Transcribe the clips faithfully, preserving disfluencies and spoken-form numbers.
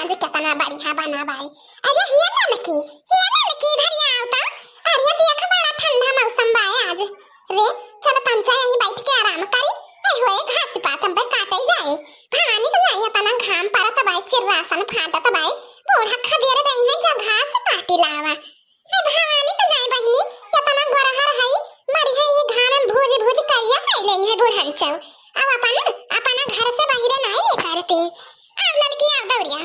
आज केतना बढ़िया बना बाई। अरे हिया ललकी, हिया ललकी, इधर ही आओ तो। अरे देख, बड़ा ठंडा मौसम बाय आज। रे, चल तंचा यहीं बैठ के आराम करी। ए होए, घास पात अब्बे काटे जाए। भवानी के जाए, एतना घाम परत बाय, चिर्रासन फाटत बाय। बूढ़ा खदेर दई है, जा घास काटी लावा। ए भवानी के जाए बहिनी, एतना गोरहर है, मरी है ये घाम में भूज भूज करिया कई लेई है बुढ़न चौ। अब अपन, अपना घर से बाहरे नाई निकरते। अब ललकी आव दौरिया।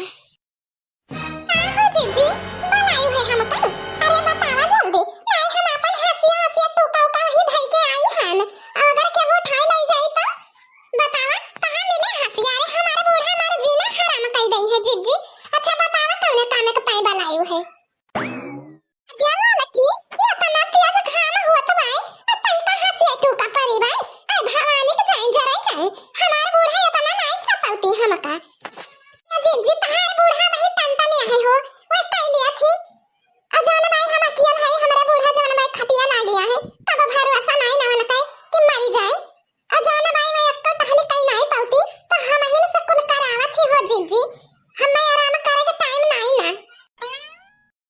का हो जिज्जी, बलाई है हमका? अरे बतावा जल्दी, नाई हम अपन हंसिया हंसिया टूका उका वही धई के आई हन। अगर केहू उठाई लई जाई तो? बतावा, कहाँ मिले हंसिया? अरे हमारे बूढ़ा हमारे जीना हराम कई दई है जिज्जी। अच्छा बतावा कौने कामे के ताई बलाई है? अरे ललकी, ये एतना तेज घाम होत बाय, आ तई कहाँ से टूका परी बाय? आय भवानी के जाइन जराई जाए, हमार बूढ़ा एतना नाई सतौती हमका। ए जिज्जी, तहार बूढ़ा वही टनटन आहे हो, वही कई लिया थी। आ जौन बाय हम अकियल है, हमरे बूढ़ा जौन बाय खटिया लागिया है, तब भरोसा नाई नवन के कि मरी जाए। आ जौन बाय वही अक्का टहली कई नाई पौती, तो हम हिन से कुल करावत ही हो जिज्जी, हमें आराम करे के टाइम नाई ना।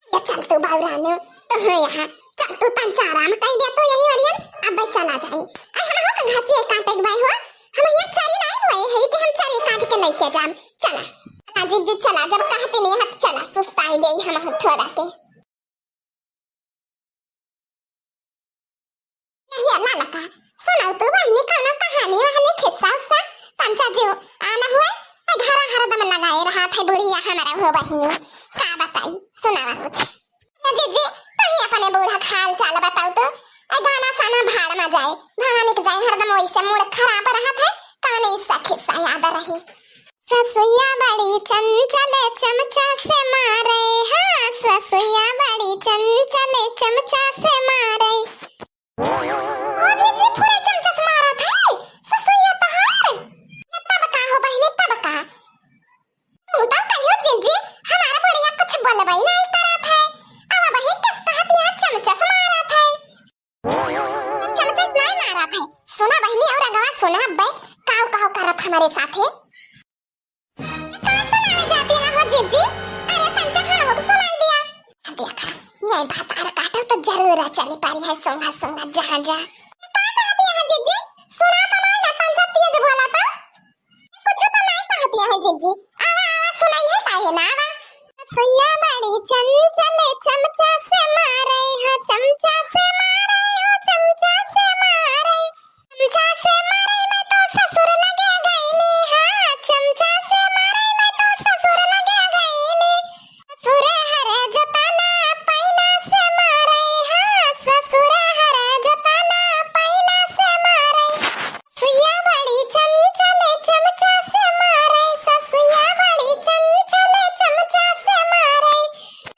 ले चल तू बाउरानो, तू हो यहाँ, चल तू तंचा आराम कई दे तू यही वरियन, अब्बे चला जाए। आ हम हो के घासिया काटे के बाय हो, हम यहाँ चरी नाई बोए है कि हम चरी काट के लेके जाम। चला, चला जिज्जी चला, जब कहती नहीं है तो चला, सुस्ताई दे हम हो थोड़ा के। ये ललका, सुनाओ तू बहिनी कौनो कहानी वहानी खिस्सा उस्सा, तंचा जीव आना हुए, ए घरा हरदम लगाए रहा थे बुढ़िया हमारा हो बहिनी, का बताई, सुनावा कुछ। ए जिज्जी, तही अपने बूढ़ा का हाल चाल बताओ तो, ए गाना साना भाड़ में जाए, भवानी के जाए हरदम वैसे मूड खराब रहा थे, कौन इसका खिस्सा याद रही। ससुइया बड़ी चंचल चमचा से मारे, हाँ, ससुइया बड़ी चंचल चमचा से मारे। ओ दीदी, पूरे चमचा से मारा था। ससुइया तहार। ये तब का हो बहिनी, तब का? तू तो कहियो जिज्जी, हमारा बुढ़िया कुछ बोलबई नहीं करत है। अब वही किस कहत यहाँ चमचा से मारत है। चमचा से नहीं मारत है। सुना बहिनी और अगवा सुना अब्बे, काव काव करत हमारे साथे। का सुनावे जाती है हो जिज्जी? अरे तंचा हम हो सुनाई दिया। देखा, ये भतार काटो तो जरूर चली पारी है सोंगा सोंगा जहाँ जा। का कहती है जिज्जी? सुना तो नहीं ना तंचा तेज बोला तो। कुछ तो नहीं कहती है जिज्जी। आवा, आवा, सुनाई है काहे ना आवा। ससुइया बड़ी चंचल चमचा से मारे, हाँ चमचा से मारे, हाँ चमचा से मारे। चमचा से मारे मैं तो ससुर लगे गईनी, हाँ चमचा से मारे मैं तो ससुर लगे गईनी। ससुर हर जोताना पैना से मारे, हाँ ससुर हर जोताना पैना से मारे। ससुइया बड़ी चंचल चमचा से मारे, ससुइया बड़ी चंचल चमचा से मारे।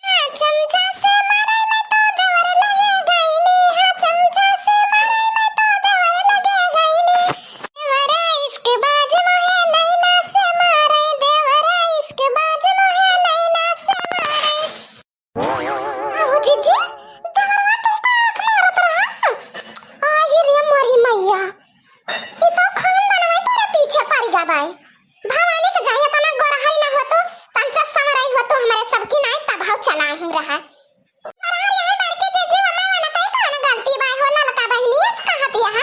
हाँ, चमचा से मारे मैं तो देवर लगे गईनी, हाँ, चमचा से मारे मैं तो देवर लगे गईनी। देवर इश्क बाज मोहे नैना से मारे, देवर इश्क बाज मोहे नैना से मारे। आहो जीजी, देवरवा तुमका आँख मारत रहा। आई रे मोरी मैया, ई तो खानदानवा तोरे पीछे पड़ गया बाय। भवानी के जाए तना गोरहरी ना होतो, तंचा संवरई होतो हमरे सबकी नाई तब हाउ चला हूँ रहा। गोरहरी है बड़की जीजी, मम्मी वाला तई कौन गलती बाय हो ललका बहिनी, इस कहत यह।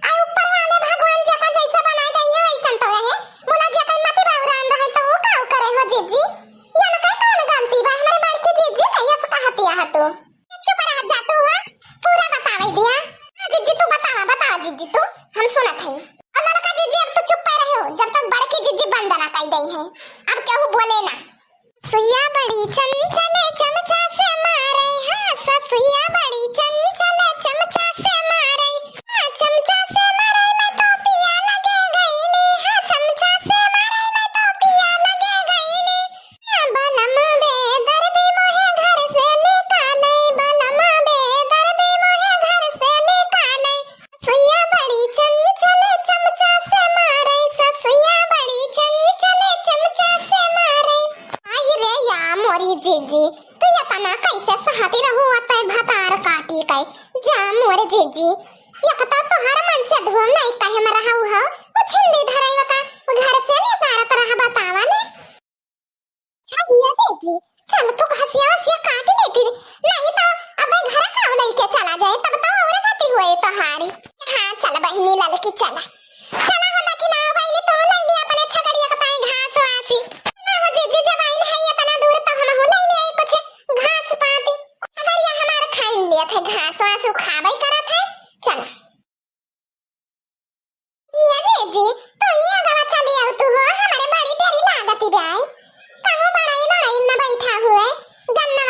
आई ऊपर वाले भगवान जी का जैसे बनाए गई है वैसन तो रहे। मुला जी का मति बाउरान रहे तो वो काउ करे हो जीजी? ये न कई कौन गलती बा? हमरे बड़की जीजी कहिया से कहत यह तू। चुप रह जा तू, हाँ? पूरा बतावे दिया। हाँ जीजी तू बतावा, बतावा जीजी तू, हम सुनत हई। और ललका जीजी अब तो चुप्पे रहो, जब तक बड़की जीजी बंद ना कई दई है। अब केहू बोले ना। ससुइया बड़ी चंचल चमचा से मारे, हाँ ससुइया बड़ी चंचल चमचा से मारे, हाँ चमचा से मारे मैं तो पिया लगे गईनी, हाँ चमचा से मारे मैं तो पिया लगे गईनी। बलम बेदर्दी मोहे घर से निकाले, बलम बेदर्दी मोहे घर से निकाले। ससुइया बड़ी चंचल चमचा से मारे, ससुइया बड़ी चंचल चमचा से मारे। आई रे या मोरी जीजी, तू एतना कैसे सहती रहू अतै भतार काटी कै? जा मोर जीजी, एक तो तोहर मन से धूम नहीं कहे में रहू हो, वो छिंदी धरई का घर से निकारत रह बतावा ने। चाहिए, जी, चल तू घसिया वसिया काट लेती, नहीं तो अब घर का लइके चला जाए, तब तो और गति हुए तोहारी। हाँ चल बहिनी ललकी चला, चला हो दखिना बहिनी, तू ले ली अपने छगड़िया के पाई घास वासी। ना हो जीजी, जब आइन है इतना दूर तो हम हो ले ली कुछ घास पाती। अगर ये हमार खाइन लिया थे घास वास खाबे करत है, चला। ये जीजी, तो ये गवा चली आऊ तू हो, हमारे बड़ी प्यारी लागती जाए। कहूँ बड़ाई लड़ाई न बैठा हुए, गन्ना